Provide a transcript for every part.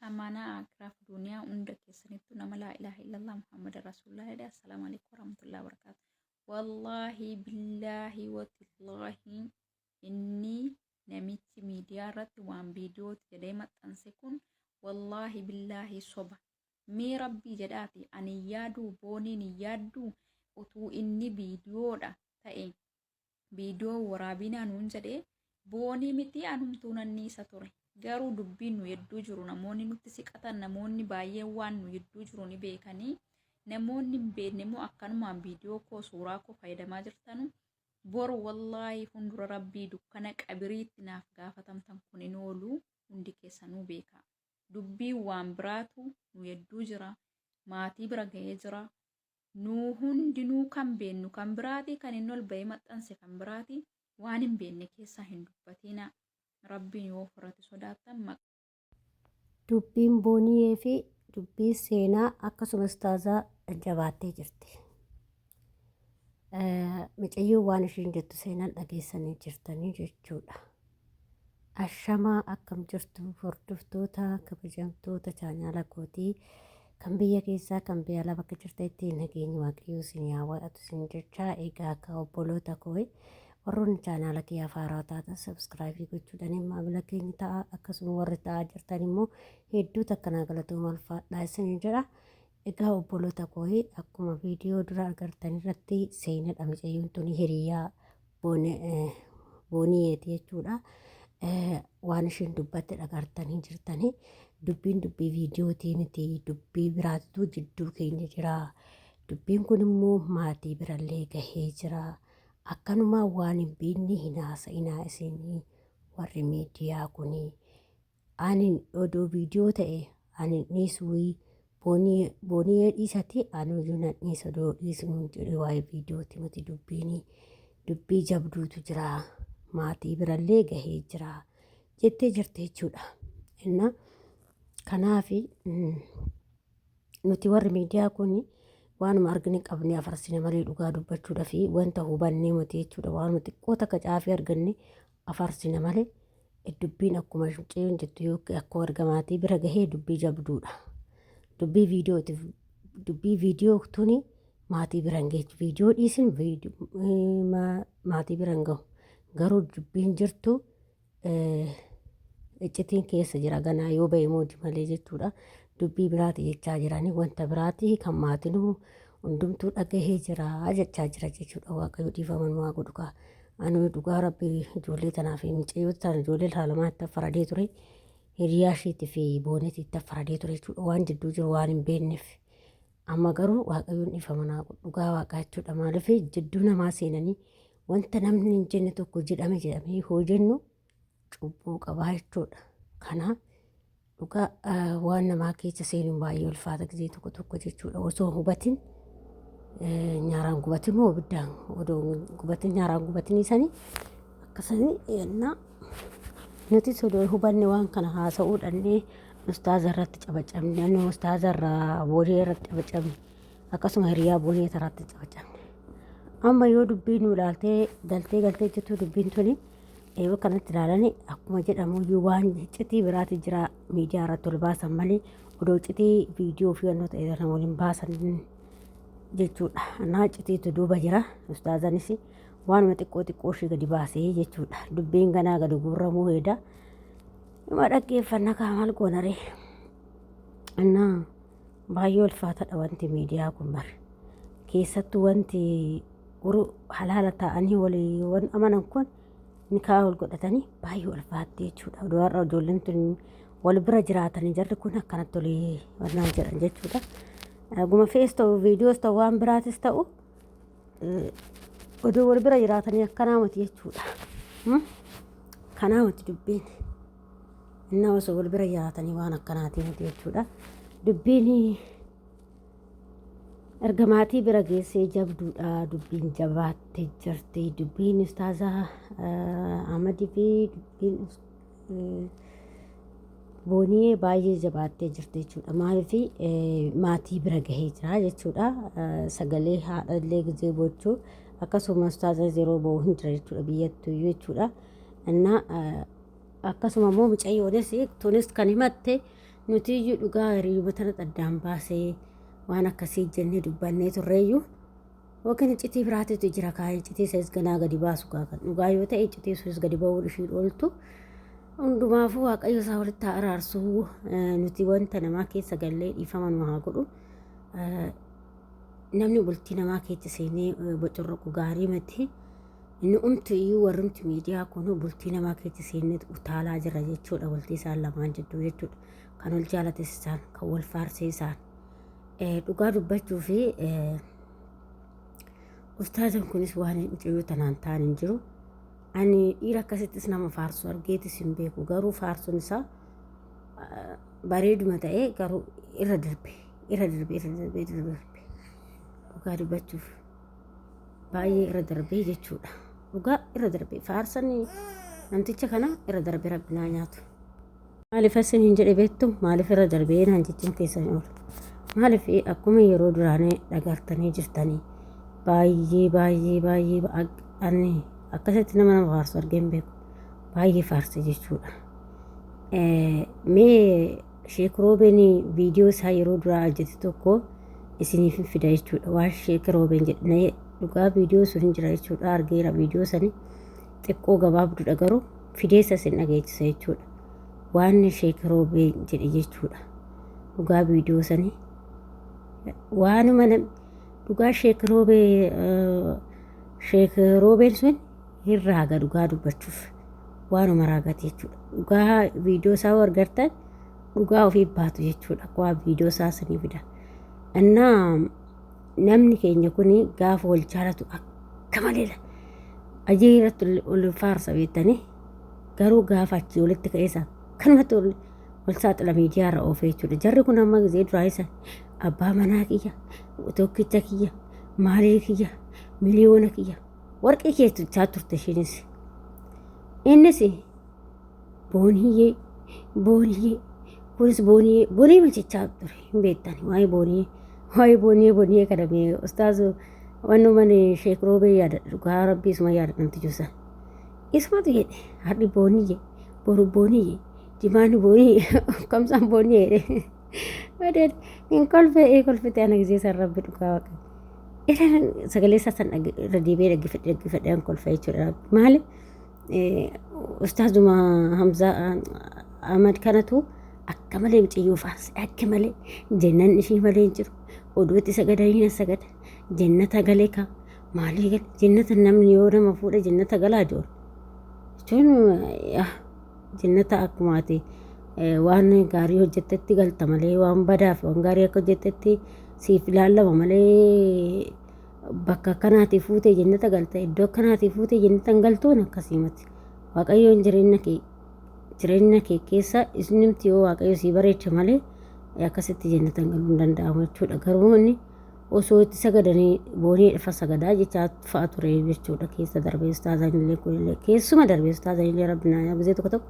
Amaanaa Aakhiraaf Duniyaa hunda keessanittuu nama laa ilaaha illallah Muhammad Rasuulullah jedhe. Assalaamu alaikum warahmatullahi wabarakatuh. Wallaahi billaahi watillaahi, inni namichi miidiyaa irratti waan viidiyooti jedhee maxxanse kun wallaahi billaahi soba. Mee rabbii jedhaati, ani hin yaaduu, Booniin hin yaadduu, utuu inni viidiyoodha ta'e viidiyoo waraabinaa nuun jedhee, Boonii miti anumtuu nanni isa ture. Garuu dubbiin nu hedduu jiru, namoonni nutti siqatan, namoonni baay'een waan nu hedduu jiru ni beekanii, namoonni hin beekne immoo akkanumaan viidiyoo koo, suuraa koo fayyadamaa jirtanu, boru wallaahi fuuldura rabbii dukkana qabiriitti naaf gaafatamtan. Kun hin oolu, hundi keessanuu beekaa. Dubbiin waan biraatu nu hedduu jira, maatii bira ga'ee jira. Nu hundinuu kan beennu kan biraati, kan inni ol ba'ee maxxanse kan biraati. Waan hin beenne keessaa hin dubbatiina. Rabbiin yoo ofirratti sodaattan maqaa. Dubbiin Booniyee fi dubbiin Seenaa akkasumas Taazaa jabaattee jirti. Micayyoon waan ishiin jettu seenaan dhageessanii jirtanii jechuudha. Ashamaa, akkam jirtu hordoftoota kabajamtoota chaanaala kootii, kan biyya keessaa, kan biyya alaa, bakka jirtanitti nageenyi Waaqayyoo isin haa waaqatu isin jechaa. Egaa akka obboloota koo, warroonni chaanaala kiyyaaf haaraa taatan subscribe gochuudhaan maamila keenya ta'a. Akkasuma warri ta'aa jirtan immoo hedduu takka naa galatooma, ulfaadhaa isin jedha. Egaa obboloota koo, akkuma viidiyoo dura agartan irratti seenadha. Mucayyoon tuni hiriyaa Booniyeeti jechuudha. Waan isheen dubbatte dhagartanii jirtanii, dubbiin dubbii viidiyootii miti, dubbii biraatu jidduu keenya jira. Dubbiin kun immoo maatii birallee gahee jira. Akkanumaa waan hin beekne hin haasa'inaa isinii warri miidiyaa kunii. Ani odoo viidiyoo ta'e ani dhiisuu, Booniyee dhiisati, ani iyyuu nan dhiisa odoo dhiisnu jedhe. Waa'ee viidiyooti miti dubbiin, dubbii jabduutu jira, maatii birallee gahee jira jettee jirti jechuudha. Inna kanaaf nuti warri miidiyaa kun waanuma argine qabnee afarsine malee dhugaa dubbachuudhaa fi wanta hubannee miti jechuudha. Waanuma xiqqoo takka caafii arganne afarsina malee dubbiin akkuma mucayyoon jettu yookiin akkuma erga maatii bira gahee dubbii jabduudha. Dubbii viidiyootiif dubbii viidiyoo tuni maatii bira hin geechu. Viidiyoo dhiisin maatii bira hin gahu. Garuu dubbiin jirtu iccitiin keessa jira, ganaa yoo ba'e mooti malee jechuudha. Dubbii biraati jechaa jiranii, wanta biraati kan maatinuu hundumtuu dhagahee jira jechaa jira jechuudha. Waaqayyo dhiifama nu haa godhu kaa. Ani dhugaa rabbi ijoollee tanaa fi mucayyoo tana, ijoollee tana lamaan itti faradee ture. Hiriyaa isheetii fi Boonetii itti faradee ture jechuudha. Waan jidduu jiru waan hin beekneef. Amma garuu Waaqayyoon dhiifama naa godhu, dhugaa Waaqaa jechuudha. Maaliif jidduu namaa seenanii wanta namni hin jenne tokko jedhame jedhamee hoo jennu cubbuu qabaa jechuudha. Kanaaf dhugaa waan namaa keessa seenuun baay'ee ulfaata gisee tokko tokko jechuudha. Osoo hubatin nyaaraan gubatin moo ibiddaan odoo gubatin nyaaraan gubatin isanii akkasanii yennaa nutis odoo hubanne waan kana haasa'uu dhannee ustaaza irratti cabacabne, nu ustaaza irraa Boonee irratti cabacabne, akkasuma hiriyaa Boonee irratti cabacabne. Amma yoo dubbiin nu ilaaltee galtee galtee jettu, dubbiin tuni yoo kanatti ilaalani akkuma jedhamu iyyuu waan iccitii biraati jira miidiyaa irratti ol baasan malee, odoo iccitii viidiyoo fi wantoota ta'e waliin baasan jechuudha. Naa iccitiitu duuba jira. Ustaazanis waanuma xiqqoo xiqqoo ishee gadi baasee jechuudha. Dubbiin ganaa gadi guurramuu heeda. Ima dhaggeeffanna kaa, maal goonaree. Innaa baay'ee ulfaatadha wanti miidiyaa kun bare. Keessattuu wanti guru halaala ta'anii walii wan amanan kun nikaa wal godhatanii baay'ee ulfaatti jechuudha. Oduu har'a ijoolleen tun wal bira jiraatanii jarri kun akkanatti olii wannaan jedhan jechuudha. Guma fees ta'u, viidiyoos ta'u, waan biraatis ta'u, oduu wal bira jiraatanii akkanaa miti jechuudha. Kanaa miti dubbiin. Innaa osoo wal bira jiraatanii waan akkanaatii miti jechuudha. Dubbiin erga maatii bira geessee jabduudha. Dubbiin jabaattee jirti. Dubbiin ustaazaa Ahmadii fi dubbiin Booniyee baay'ee jabaattee jirti jechuudha. Maaliif maatii bira gahee jira jechuudha. Sagalee haadha illee gizee bochuu, akkasuma ustaaza yeroo ba'u hin jira jechuudha biyyattuyyuu jechuudha. Innaa akkasuma immoo mucayyoonis tunis kan himatte Nuti iyyuu dhugaa hiriyyuma tana addaan baasee waan akkasii jennee dubbannee turreeyyuu yookiin iccitii biraatitu jira kaa iccitii isas ganaa gadi baasu kaa kan dhugaa yoo ta'e iccitii sunis gadi ba'uun ishii ooltu. Hundumaafuu Waaqayyo isaa walitti haa araarsu. Nuti wanta namaa keessa gallee dhiifama nu haa godhu. Namni bultii namaa keessa seenee bocorroqu gaarii miti. Inni umtu iyyuu warrumti miidiyaa kun bultii namaa keessa seenee utaalaa jira jechuudha. Bultii isaan lamaan jidduu jechuudha. Kan wal jaalates isaan, kan wal faarsee isaan. Dhugaa dubbachuu fi ustaazan kunis waan mucayyoo tanaan ta'an hin jiru. Ani dhiira akkasittis nama faarsu argeetis hin beeku. Garuu faarsuun isaa bareeduma ta'ee garuu irra darbe irra darbe irra darbe irra darbe dhugaa dubbachuuf baay'ee irra darbee jechuudha. Dhugaa irra darbe faarsan namticha kana irra darbe rabbi naa nyaatu. Maaliif asin hin jedhe beektu maaliif irra darbee naan jechuun keessan oolu. Maaliif akkuma yeroo duraanii dhagartanii jirtanii baay'ee baay'ee baay'ee ani akkasitti nama nama faarsu argee hin beeku. Baay'ee faarse jechuudha. Mee Sheek Roobeen viidiyoo isaa yeroo duraa hojjete tokko isiniif hin fida jechuudha. Waan Sheek Roobeen jedhe dhugaa viidiyoo sun hin jira jechuudha. Argeera viidiyoo sani xiqqoo gabaabduudha garuu fideessa isin dhageechisa jechuudha. Waan Sheek Roobeen jedhe jechuudha. Dhugaa viidiyoo sani waanuma dhugaa Sheek Roobee Sheek Roobeen sun hin raaga dhugaa dubbachuuf waanuma raagate jechuudha. Dhugaa viidiyoo isaa yoo argattan dhugaa ofii baatu jechuudha. Waa viidiyoo isaa sanii fida. Innaa namni keenya kun gaafa wal jaalatu akka malee ajee irratti ol faarsa beektanii garuu gaafa achii walitti ka'ee isaa kanumatti ol wal saaxila miidiyaa irra oofee jechuudha. Jarri kun amma gisee duraa isa abbaa manaa kiyya tokkicha kiyya maalii kiyya miliyoona kiyya warqii kee jechaa turte ishiinis. Innis booniyyee booniyyee kunis booniyyee booniyyee jechaa ture hin beektan waa'ee booniyyee waa'ee booniyyee booniyyee kana mee ustaazu wannuma sheek roobee yaadadha dhugaa rabbii isuma yaadadha namtichi san. Isumatu jedhe har'i booniyyee boru booniyyee jimaanni booniyyee kamsaan booniyyee jedhe. Badeen hin kolfee ee kolfite ana gisee san rabbi dhugaa waaqa. Irra sagalee isaa san irra deebi'ee dhaggeeffadhe dhaggeeffadhe an kolfa jechuudha. Maali ustaazuma Hamzaa Ahmad kanatu akka malee mucayyoo faarse akka malee jennan ishii malee hin jiru. Oduu itti sagadanii na sagada. Jennata galee ka maalii gale jennata namni yoo nama fuudhe jennata galaa jiru. Jechuun jennata akkuma ati waan gaarii hojjettetti galta malee waan badaaf waan gaarii akka hojjettetti siif ilaallama malee bakka akkanaatii fuutee jennata galta iddoo akkanaatii fuutee jennata hin galtuun akkasii miti. Waaqayyoon jireenya kee keessa isinimti yoo Waaqayyo sii bareeche malee akkasitti jennata hin galuu hin danda'amu jechuudha. Garuu inni osoo itti sagadanii boonii dhufa sagadaa jechaa fa'a ture jechuudha. Keessa darbee ustaazanillee kunillee keessuma darbee ustaazanillee rabbi naa gisee tokko tokko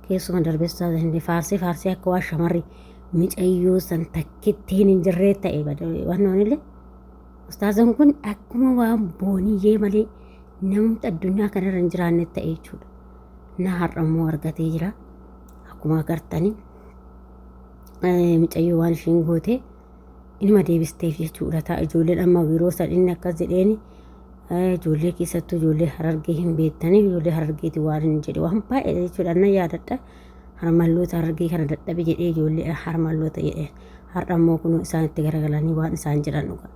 keessuma darbee ustaazanillee faarsee faarsee akka waan shamarri micayyoo san takkittiin hin jirree ta'e waan illee ustaazan kun akkuma waan booniyyee malee namni addunyaa kanarra hin jiraanne ta'e jechuudha. Na har'ammoo argatee jira. Akkuma agartanii micayyoo waan ishiin goote inuma deebisteef jechuudha. Ta'a ijoolleen amma yeroo san inni akkas jedheeni ijoollee keessattuu ijoollee Harargee hin beektanii ijoollee Harargeeti waan hin jedhe waan baay'ee jechuudha. Na yaadadha. Harmalloota Harargee kana dadhabe jedhee ijoollee harmalloota jedhee har'a immoo kunoo isaan itti garagalanii waan isaan jedhan dhuga.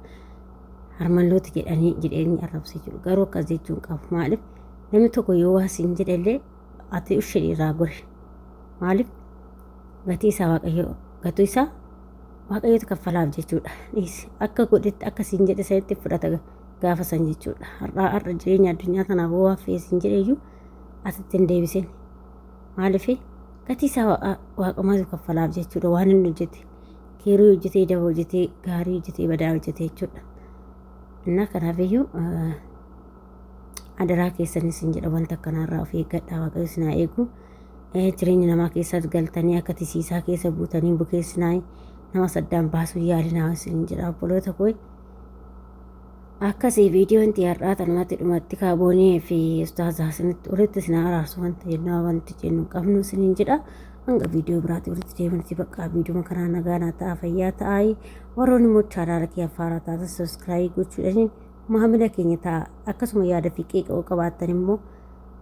Harmalloota jedhanii jedheenyi arrabsee jiru. Garuu akkas jechuun qabu. Maaliif namni tokko yoo waa siin jedhellee ati ushee irraa gori. Maaliif gatii isaa Waaqayyo gatuu isaa Waaqayyotu kaffalaaf jechuudha. Dhiisi akka godhetti akka siin jedhe sanitti fudhata gaafa san jechuudha. Har'aa har'a jireenya addunyaa kanaaf waa fe'e siin jedhe iyyuu asitti hin deebisin. Maaliif gatii isaa waaqamatu kaffalaaf jechuudha waan inni hojjete. Keerii hojjetee, daba hojjetee, gaarii hojjetee, badaa hojjetee jechuudha. Innaa kanaaf iyyuu adaraa keessanis hin jedha wanta akkanaarraa of eeggadhaa Waaqayyo isin haa eegu. Jireenya namaa keessa galtanii akka tisiisaa keessa buutanii bukeessinaa nama saddaan baasuu yaalinaa isin jedha obboloota koo. Akkasii viidiyoon har'aa tanumatti dhumatti kaaboonii fi ustaazaa isinitti walitti isin araarsu wanta jennu wanti jennu qabnu isiniin jedha. Hanga viidiyoo biraatti walitti deebinutti bakka viidiyoo kanaa nagaa naa ta'a, fayyaa ta'aa. Warroonni immoo chaanaala kiyya faaraa taatan subscribe gochuudhaan maamila keenya ta'a. Akkasuma yaada fi qeeqa qabaattan immoo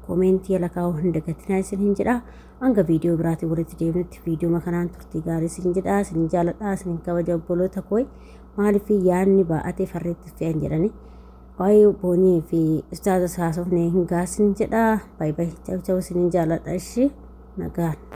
comment jala kaa'uu hin dagatinaa isin hin jedha. Hanga viidiyoo biraatti walitti deebinutti viidiyoo kanaan turtii gaarii isin jedha. Isin jaaladha, isin kabaja obboloota koo. Maaliif yaadni baa'atee farreetti fe'an jedhani. Waa'ee boonii fi ustaaza haasofne hin gaasin jedha. Baay'ee baay'ee, ciao ciao, isin jaaladha ishii nagaan.